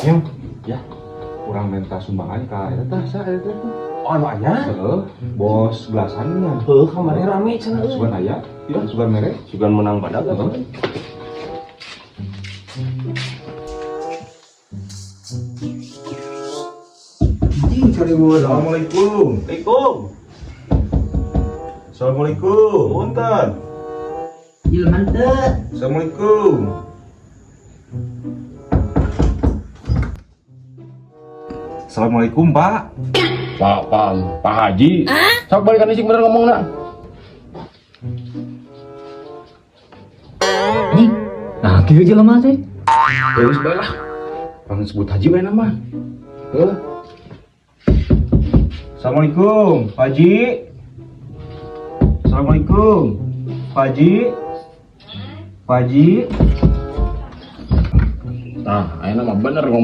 Yang ya kurang minta sumbangan ka eta tah sa eta teh. Oh, anu anyar. Heeh, bos belasannya. Heuh, kamari rame cenah euy. Sugan aya, ya sugan mere. Sugan menang badag atuh. Heeh. Anjing cari gua. Assalamualaikum. Assalamualaikum. Assalamualaikum. Punten. Jelema teu. Assalamualaikum. Assalamualaikum, Pak. Pak, Pak, Pak Haji. Sok balikan isik bener ngomongna. Anjing. Nah, kieu jelema teh. Geus bae lah. Pang sebut haji bae nama. Heuh. Assalamualaikum, Pak Haji. Assalamualaikum, Pak Haji. Pak Haji. Nah, ayeuna mah bener ngomong.